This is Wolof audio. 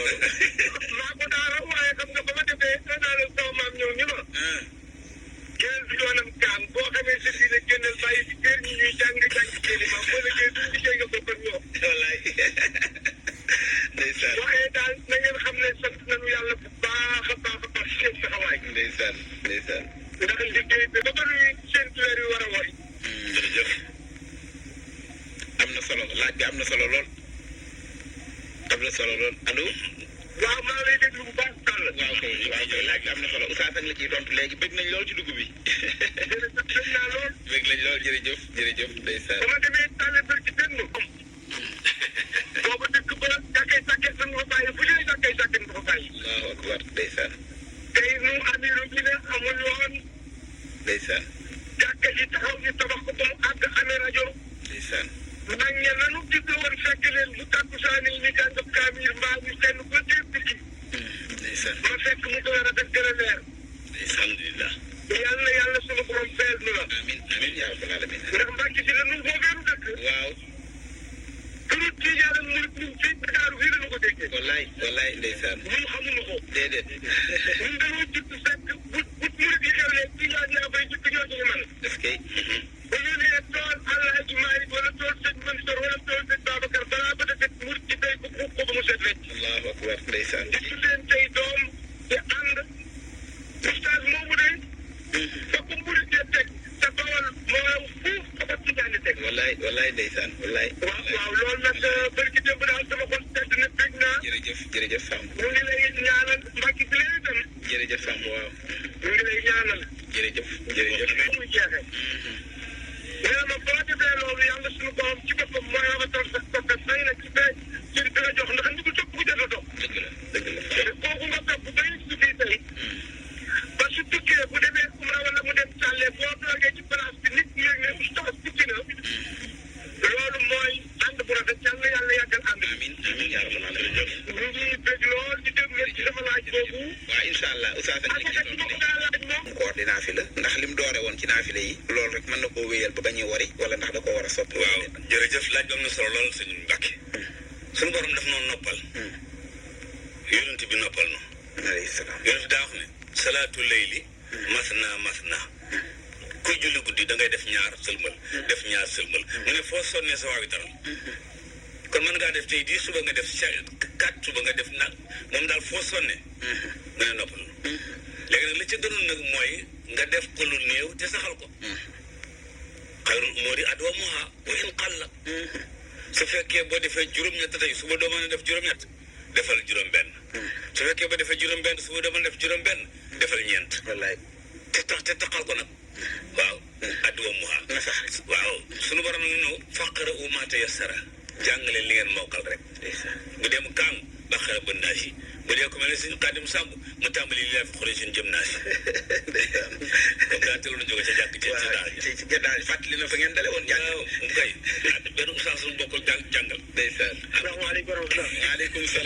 loolu. maa ko daara waaye xam nga ba ma defee nee naa leen sama maam ñëw ni ma. 15 yoonam kaan boo xamee sa diine génnal bàyyi ci kër ñi ñuy jàng seen i maam boo liggéey suñu liggéey nga bokk ak ñoom. wallaay. ndeysaan. waaye daal na ngeen xam ne sant nañu yàlla bu baax a baax a baax seen taxawaay. ndeysaan ndeysaan. ndax liggéey bi ba ba nuy seen weer yu war a wari. jërëjëf. am na solo laaj bi am na solo lool. am na solo lool allo. waaw maa ngi lay déglu bu baax Sall. waaw kay laaj bi am na solo Oustaz ak la ciy tontu léegi bëgg nañ lool ci dugub bi. jërëjëf dégg naa lool. bëgg nañ lool jërëjëf jërëjëf ndeysaan. ba ma demee Talla Ber ci benn boobu dëkk ba jàkkee sàkkee nañ ko bàyyi fu ñuy jàkkee sàkkee nañ ko bàyyi. allahu akbar ndeysaan. tey nu amiru bi ne amul woon. ndeysaan. jàkkee ji taxaw ñu tabax ko ba mu àgg amee rajo. ndeysaan. mag ña nanu gis woon fekk leen bu takkusaani ñu jàng kaamir mbaa ñu kenn ba dégg ci. ndeysaan. ma fekk mu ko war a def gën a leer. alhamdulilah. yàlla yàlla sunu borom fayal nu la. amiin amiin yaa rabbal aalamiin. ndax mbàkk si la nu boobeenu dëkk. waaw. turu ci yàlla mu ñu fii Dakar fii la ñu ko déggee. wallaay wallaay ndeysaan. ñun xamuñu ko. déedéet. ñun dañoo judd fekk bu murid yi xewlee ci yaa fay jukki ñoo ci man. est-ce que. bu ñu nee tool Alaaji Maalik wala tool sëñ Mansour wala tool sëñ Babacar balaa ba defee murid ci tey ko ko ba mu set wecc. allahu akbar ndeysaan. di tuddeen tey doom di ànd ustaas moomu de fa ko murid yi teg te bawal moo fuuf fa ko tijaani teg. wallaay wallaay ndeysaan wallaay. waaw loolu nag barki démb daal sama xol sedd na bég naa. jërëjëf jërëjëf Samb. ñu ngi lay ñaanal mbàkk bi leen itam. jërëjëf Samb waaw. ñu ngi lay ñaanal. jërëjëf jërëjëf. muy jeexee. nee na boo defee loolu yàlla suñu borom ci boppam mooy amatal sa topp say na ci bee ci di la jox ndax nit ku topp ku jot a topp. dëgg la dëgg la. te kooku nga topp ba yëg si fii tey. ba su tukkee bu demee umra wala mu dem sàllee boo toogee ci place bi nit ñi yëg ne ustaas tukki na. loolu mooy ànd bu rafet yàlla yàlla yàggal ànd. amiin amiin yaa rabbal aalamiin. ñu ngi bëgg lool di déglu ci sama laaj boobu. waaw incha allah Oustaz ak li ci ak ma ko daa laaj moom. koor di naafila ndax lim doore woon ci naafila yi loolu rek mën na koo wéyal ba bañuy wari wala ndax da koo war a soppi. waaw jërëjëf laaj bi am na solo lool sëñ Mbacke. suñu borom daf noonu noppal. yonent bi noppal no. alayhi salaam. yonent daa wax ne. salaatu layli. masna masna. kuy julli guddi da ngay def ñaar sëlmal. def ñaar sëlmal. mu ne foo sonnee sa waawi taral. kon mën ngaa def tey 10 suba nga def 4 suba nga def nag moom daal foo sonnee. mu ne noppal no. léegi nag li ci gënoon nag mooy nga def ko lu néew te saxal ko. xayrul umuri adwamuha wa in qalla. su fekkee boo defee juróom-ñett tey suba doo mën a def juróom-ñett defal juróom-benn. su fekkee boo defee juróom-benn suba doo mën a def juróom-benn defal ñeent. wallaay. te taxal ko nag. waaw. adwamuha. na sax. waaw sunu borom la ñu faqra'u maa tayassara. jàngale li ngeen mokkal rek. bu dee mu kaang baqara ba naas yi bu dee ko mel ne suñu Xaadim Samb mu tàmbali li laa fi xoolee suñu jëm naas yi. comme daa teeloon a jóge ca jàkk ci daal ci daal fàttali na fa ngeen dale woon jàng. waaw mu kay benn ustaas suñu bokkul jàngal. ndeysaan. asalaamaaleykum wa rahmatulah. waaleykum salaam.